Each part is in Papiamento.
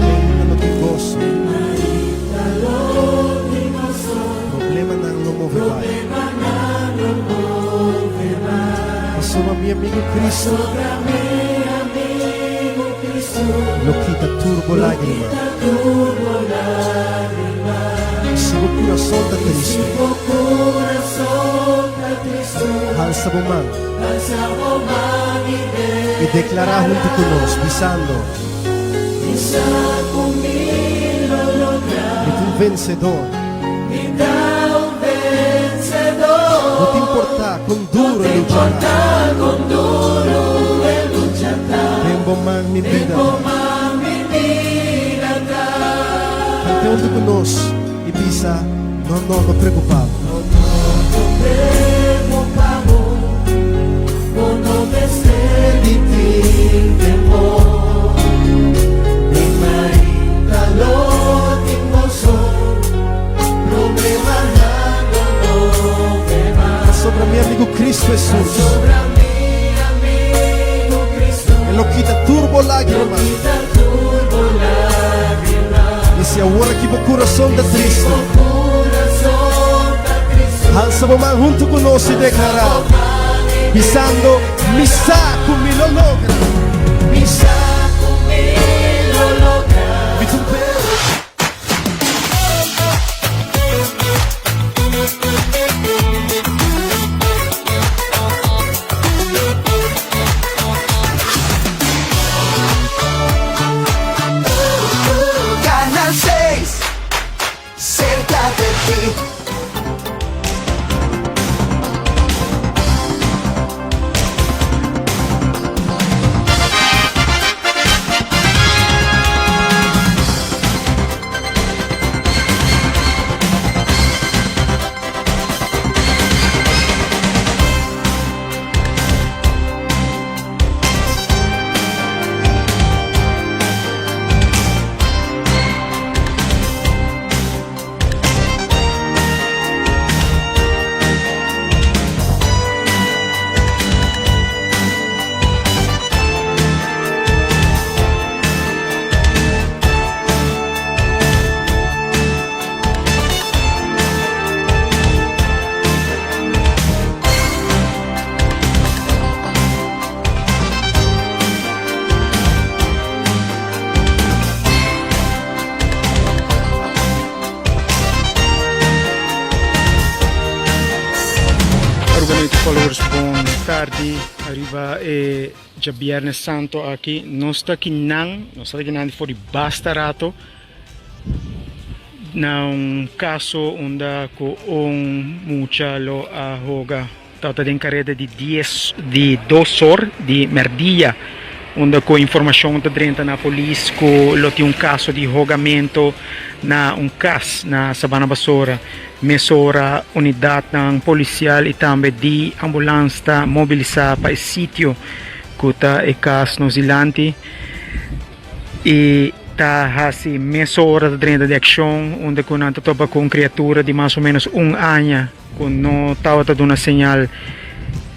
Mainta lo tin goso. Problemanan lo move bai. Pasobra mi amigu Cristo. Lo kita tur bo lágrima. I si bo kurason ta tristu. Halsa bo man. I deklará huntu ku nos, bisando. Mi ta un vensedor. No ta importá kon duru e lucha ta. Den bo man mi bida ta. Kante huntu ku nos i bisa, No, no, no preokupá bo. Pasobra mi amigu Cristo Hesus. E lo kita tur bo lágrima. I si awor aki bo kurason ta tristu, halsa bo man huntu ku nos i deklará, bisando, Mi sa ku mi lo logra. Mi ta un Canal 6, cerca de ti. Urbanito followers bon tardi ariba e djabièrnè santo aki nos ta kinan nos ta kinan di for di basta rato na un kaso unda ku un mucha lo a hoga tabata den kareda di dies di dos or di merdia unda ku informashon ta drenta na polis ku lo tin un kaso di hogamento na un kas na Sabana Basora. Mesora unidatnan polisial i tambe di ambulans ta mobilisá pa e sitio ku ta e kas nos dilanti. I ta hasi mesora ta drenta di akshon unda ku nan ta topa ku un kriatura di mas o ménos un aña ku no tabata duna señal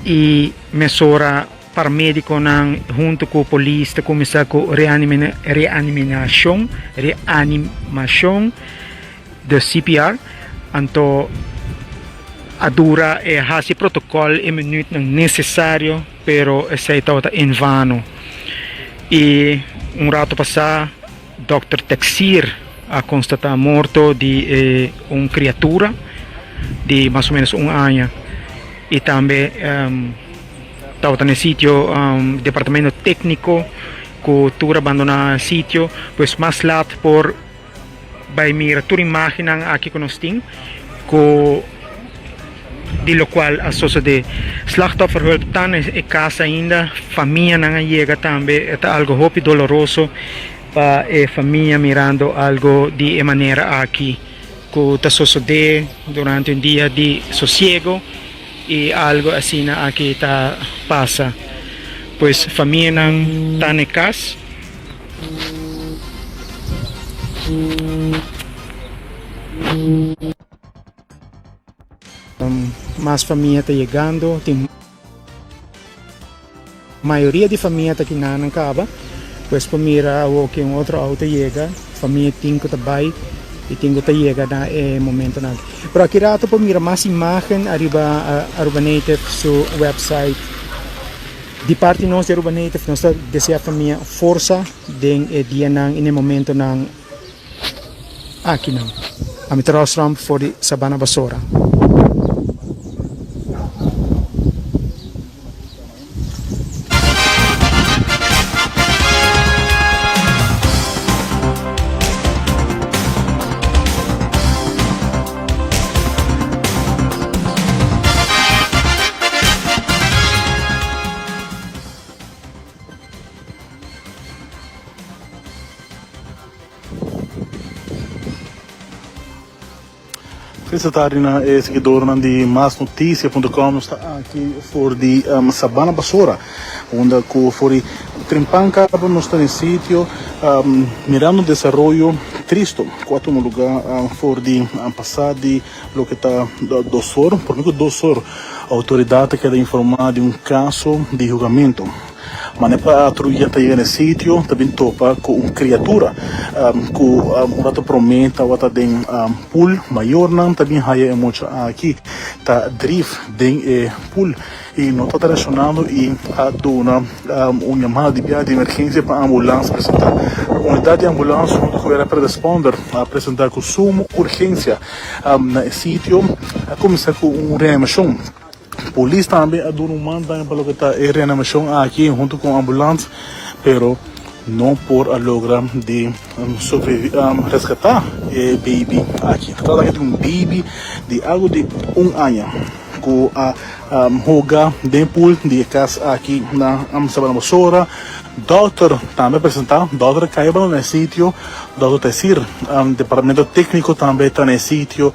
i mesora paramedikonan huntu ku polis ta kuminsá ku reaniminashon reanimashon de CPR anto a dura e hasi protokòl e minütnan nesesario. Pero esei tabata en vano. I un rato pasá dòkter Texier a konstatá morto di e un kriatura di mas o ménos un aña. I tambe tabata na e sitio departamento tékniko ku tur a bandoná e sitio. Pues mas lat por Bai mira tur imagennan aki ku nos tin ku di lokual a sosode. Slachtofferhulp ta na e kas ainda, famianan a yega tambe. E ta algo hopi doloroso pa e famia mirando algo di e manera aki ku ta sosode durante un dia di sosiego i algo asina aki ta pasa. Pues famianan ta na e kas. Mas famia ta yegando tin. Mayoria di famia ta kinanan kaba, pues por mira awor ke un otro auto yega, famia tin ku ta bai i tin ku ta yega na e momentonan aki. Pero aki rato por mira mas imagen ariba Aruba Native su website. Di parti nos di Aruba Native nos ta desea famia forsa den e dianan i na e momentonan akinan. Ami ta Ross Trump for di Sabana Basora. Esta tardi na e seguidornan di masnoticia.com nos ta aki for di um, Sabana Basora unda ku for di Trempan Cabo nos ta den sitio um, mirando desaroyo tristo ku a tuma lugar um, for di um, pasa di loke ta dosor por mi ku dosor autoridad ta keda informa di un caso di hugamento. Mane patruya ta yega na e sitio ta bin topa ku un kriatura ku un rato promé tabata den pool. Mayornan ta bin haya e mucha aki ta drif den e pool i no tabata reakshonando i a duna un yamada di biaha di emergensia pa ambulans presentá. Unidat di ambulans huntu ku e rapid responder a presentá ku sumo urgensia na e sitio a kuminsá ku un reanimashon. Polis tambe a duna un man tambe pa loke ta e reanimashon aki huntu ku ambulans pero no por a logra di reskatá e baby aki. Ta trata aki di un baby di algu di un aña ku a hoga den pool di e kas aki na Sabana Basora. Dòkter tambe a presentá, dòkter a kai na e sitio, dòkter ta esir, departamento tékniko tambe ta na e sitio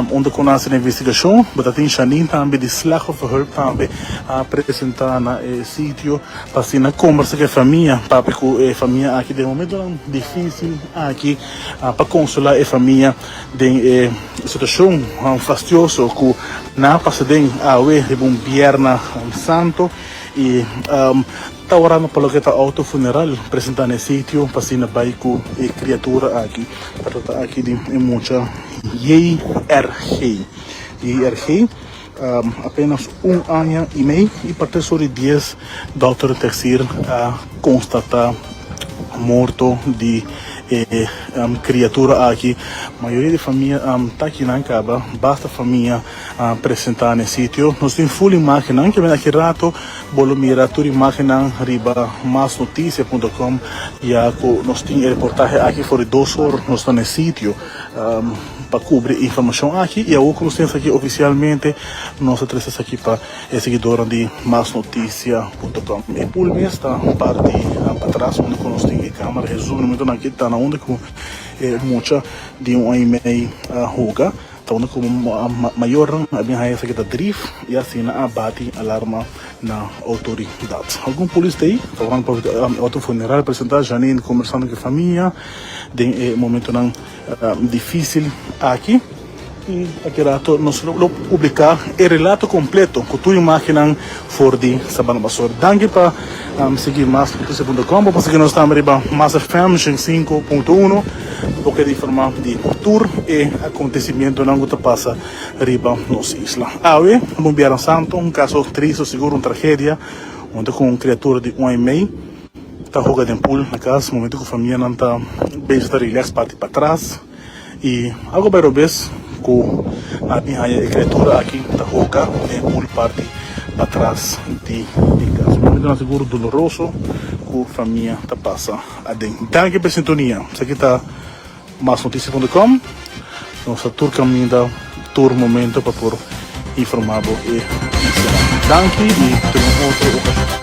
unda ku nan hasi nan investigashon. Bo ta tin Shanine tambe di Slachtofferhulp tambe a presentá na e sitio pa asina kombersa ku e famia, papia ku e famia aki den momentonan difísil aki pa konsolá e famia den e situashon fastioso ku nan a pasa den awe riba un bierna santo i Ta orando pa loke ta auto funeral presenta na e sitio pa asina bai ku e kriatura aki. Ta trata aki di e mucha JRG. JRG apenas un aña i mei i pa tres ora i dies dòkter Texir a konstatá morto di e kriatura aki. Mayoria di famia ta kinan kaba, basta famia a presenta na e sitio. Nos tin full imagennan ke bini aki rato. Bo lo mira tur imagennan riba masnoticia punto com ya cu nos tin e reportahe aki for di dos or nos ta na e sitio pa cubri e informacion aki y awor cu nos tin esaki oficialmente nos ta trece esaki pa e siguidornan di masnoticia punto com. E pool mes ta parti patras unda cu nos tin e camera e zoom momentonan aki ta na unda cu e mucha di un aña y mei a hoga. Ta unda ku mayornan a bin haña esaki ta drif i asina a bati alarma na outoridat. Algun polis ta ei ta wòrdu pa e outo funeral presentá Janine kombersando ku e famia den e momentonan difísil aki. I aki rato nos lo publiká e relato kompleto ku tur imágennan for di Sabana Basora. Danki pa sigui mas notisia punto com. Bo por sigui nos tambe riba Mas FM 105.1. Bo keda informá di tur e akontesimentonan ku ta pasa riba nos isla. Awe, un Bierna Santo, un kaso tristu, sigur un tragedia, unda ku un kriatura di un aña i mei ta hoga den pool na kas, momento ku famianan ta bezig ta relax parti patras i algu bai robes ku a bin haña e kriatura aki ta hoga den pool parti patras di e kas. Un momentonan sigur doloroso ku famia ta pasa. Aden. Danki pa e sintonia. Esaki ta masnoticia.com. Nos ta tur caminda, tur momento pa por informa bo e noticianan. Danki y te un otro ocasion.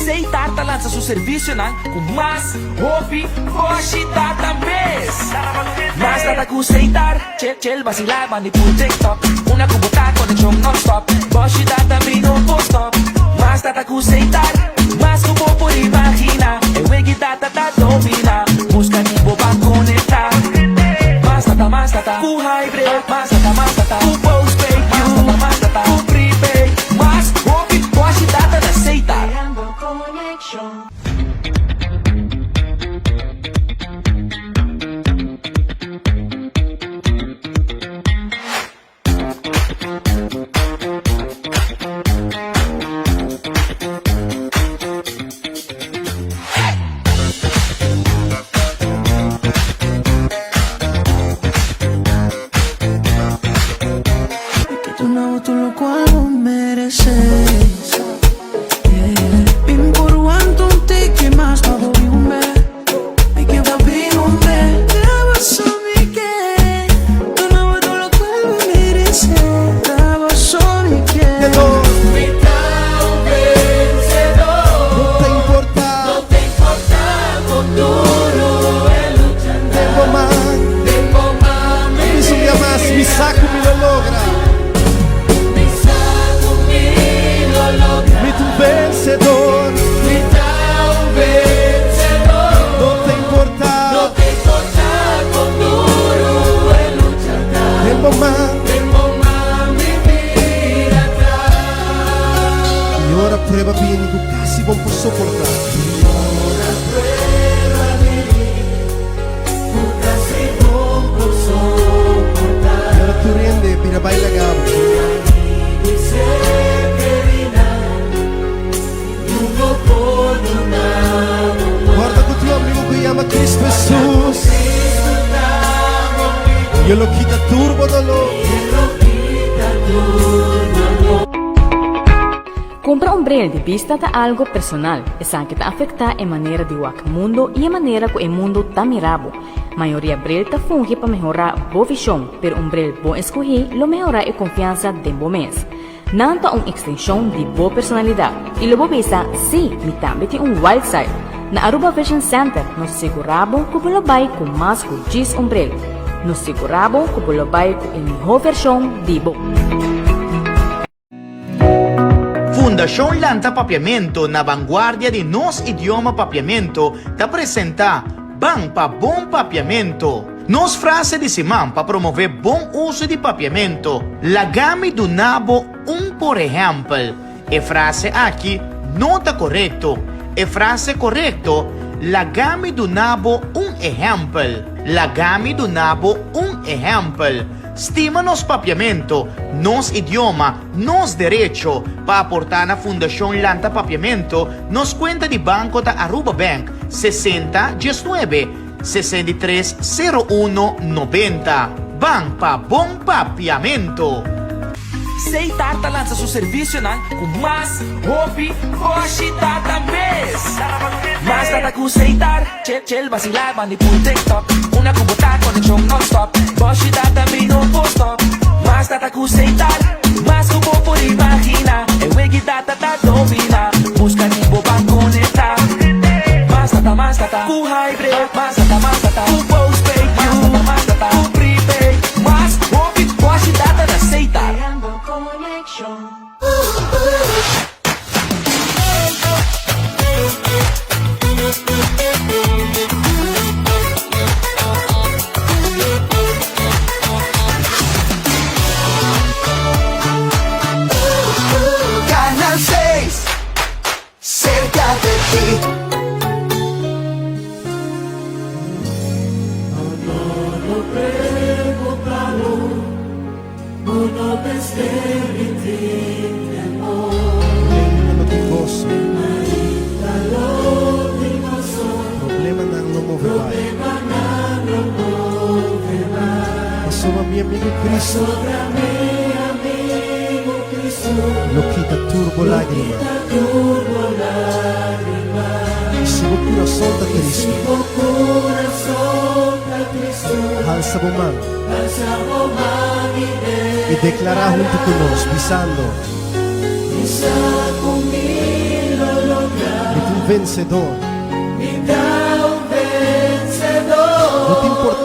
Seitar ta lansa su servisionan ku mas hopi boshi data mes. Mas data ku Seitar, chel chel basilá bandi por TikTok. Una ku bo ta konekshon nònstòp, boshi data mi no por stòp. Mas data ku Seitar, mas ku bo por imaginá. E wegi data ta dominá, buska di bo ban konektá. Mas data, mas data ku hybrid, mas data, mas data ku postpaid, mas data, mas data ku prepaid. Mas hopi boshi data na Seitar. Cumpra un bril di bista ta algo personal. Esaki ta afecta e manera di wak mundo y e manera cu e mundo ta mira bo. Mayoria bril ta fungi pa mehora bo vision, pero un bril bon escogi lo mehora e confiansa den bo mes. Nan ta un extension di bo personalidad y lo bo bisa, Sí, mi tambe tin un wild side. Na Aruba Vision Center nos sigura bo cu bo lo bay cu mas cu djis un bril. Nos sigura bo cu bo lo bay cu e miho version di bo. Fundashon Lanta Papiamento na vanguardia di nos idioma Papiamento ta presenta Ban pa Bon Papiamento! Nos frase di siman pa promove bon uso di Papiamento, Laga mi duna bo un por ehèmpel. E frase aki no ta korekto. E frase korekto, Laga mi duna bo un ehèmpel. Laga mi duna bo un ehèmpel. Stima nos Papiamento, nos idioma, nos derecho. Pa aportá na Fundashon Lanta Papiamento, nos kuenta di banko ta Aruba Bank, 60 19 63 01 90. Ban pa bon Papiamento! Seitar ta lansa su servisionan ku mas hopi boshi data mes. Mas data ku Seitar, chel chel basilá bandi pul TikTok. Una ku bo ta konekshon nònstòp, boshi data mi no por stòp. Mas data ku Seitar, mas ku bo por imaginá. E wegi data ta dominá, buska di bo ban konektá. Mas data, mas data ku hybrid, mas data, mas data ku postpaid, mas data, mas data ku prepaid. Mas hopi boshi data na Seitar. Canal 6, cerca de ti. Problema no tin goso. Problemanan lo move bai. Pasobra mi amigu Cristo lo kita tur bo lágrima. I si bo kurason ta tristu, halsa bo man. I deklará huntu ku nos, bisando, Mi vensedor.